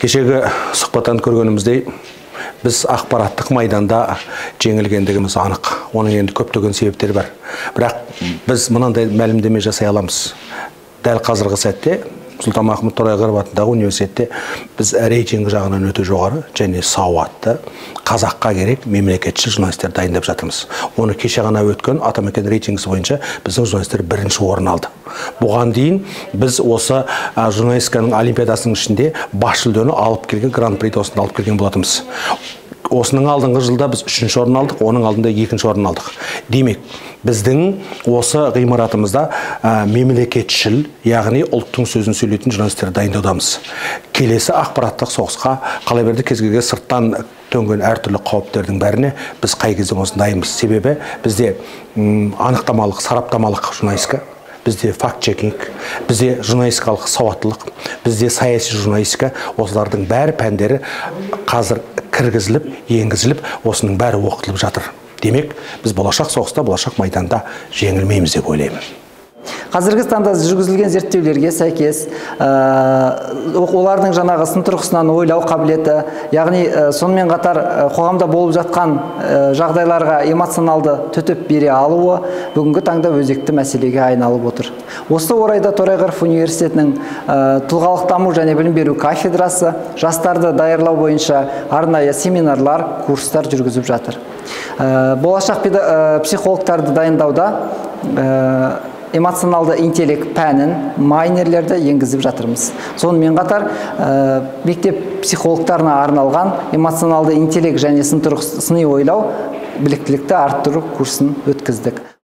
Кешегі сұхбаттан көргеніміздей, біз ақпараттық майданда жеңілгендігіміз анық. Оның енді көптеген себептері бар. Бірақ біз мынандай мәлімдеме жасай аламыз. Дәл қазіргі сәтте Сұлтанмахмұт Торайғыров атындағы университетте біз рейтинг жағынан өте жоғары және сауатты, қазаққа керек мемлекетшіл журналистер дайындап жатырмыз. Оны кеше ғана өткен Атамекен рейтингісі бойынша біздің журналистер бірінші орын алды. Бұған дейін біз осы журналистиканың олимпиадасының ішінде бас жүлдені алып келген, гран-приді осында алып келген болатынбыз. Осының алдыңғы жылда біз 3-ші орын алдық, оның алдында 2-ші орын алдық. Демек, біздің осы ғимаратымызда мемлекетшіл, яғни ұлттың сөзін сөйлейтін журналистер дайындаудамыз. Келесі ақпараттық соғысқа қалай берді, кез келген сырттан төнген әртүрлі қауіптердің бәріне біз қай кезде болсын дайынбыз. Себебі бізде анықтамалық, сараптамалық журналистика, бізде факт-чекинг, бізде журналистикалық сауаттылық, бізде саяси журналистика, осылардың бәрі пәндері қазір кіргізіліп, енгізіліп, осының бәрі оқытылып жатыр. Демек, біз болашақ соғыста, болашақ майданда жеңілмейміз деп ойлаймын. Қазіргі таңда жүргізілген зерттеулерге сәйкес, олардың жаңағы сын тұрғысынан ойлау қабілеті, яғни сонымен қатар қоғамда болып жатқан жағдайларға эмоционалды төтеп бере алуы бүгінгі таңда өзекті мәселеге айналып отыр. Осы орайда Торайғыров университетінің тұлғалық даму және білім беру кафедрасы жастарды даярлау бойынша арнайы семинарлар, курстар жүргізіп жатыр. Болашақ психологтарды дайындауда эмоционалды интеллект пәнін, майнерлерді енгізіп жатырмыз. Сонымен қатар мектеп психологтарына арналған эмоционалды интеллект және сыни ойлау біліктілікті арттыру курсын өткіздік.